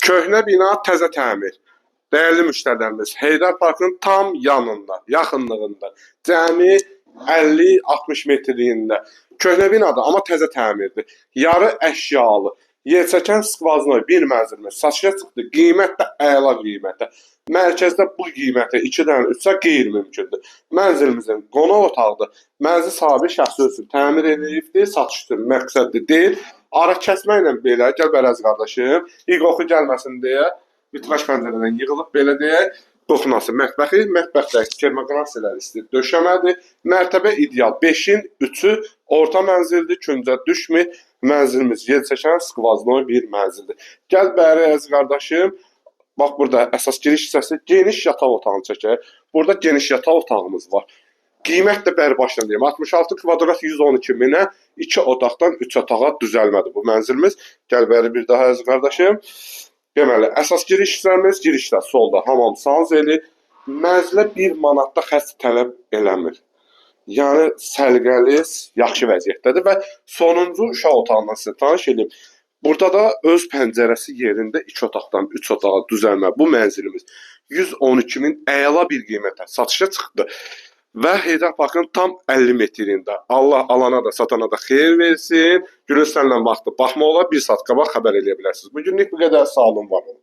Köhnə bina, təzə təmir. Dəyərli müştərilərimiz, Heydər Parkının tam yanında, yaxınlığında, cəmi 50-60 metrliyində. Köhnə binadır, amma təzə təmirdir. Yarı əşyalı, yerçəkən skvaznoy bir mənzilimiz satışa çıxdı. Qiymət də əla qiymətə. Mərkəzdə bu qiymətə 2 dənə 3-ə qeyri-mümkündür. Mənzilimizin qonaq otağıdır. Mənzil sahibi şəxsi üçün təmir edilibdir, satış üçün məqsədli deyil. Ara kəsməklə belə, gəl bəri əziz qardaşım, iyi qoxu gəlməsin deyə vitraj pəncərədən yığılıb belə deyək. Qoxunası mətbəxi, mətbəxdə kermaqransiyalar isti döşəmədir. Mərtəbə ideal 5-in 3-ü orta mənzildir, küncə düşmür. Mənzilimiz yerçəkən skvaznoy bir mənzildir. Gəl bəri əziz qardaşım. Bax burada əsas giriş hissəsi geniş yataq otağını çəkək. Burada geniş yataq otağımız var. Qiymət də bəri başdan deyim. 66 kvadrat 112 minə 2 otaqdan 3 otağa düzəlmədir bu mənzilimiz. Gəl bəri bir daha əziz qardaşım. Deməli, əsas giriş hissəmiz girişdə solda hamam sanzeli. Mənzilə 1 manat da xərc tələb eləmir. Yəni səliqəli, yaxşı vəziyyətdədir və sonuncu uşaq otağından sizə tanış edeyim. Burada da öz pəncərəsi yerində 2 otaqdan 3 otağa düzəlmə bu mənzilimiz 112 min əla bir qiymətə satışa çıxdı. Və Heydər Parkın tam 50 metrində. Allah alana da satana da xeyir versin. Günün istənilən vaxtı baxmaq olar. Bir saat qabaq xəbər eləyə bilərsiniz. Bugünlük bu qədər. Sağ olun, var olun.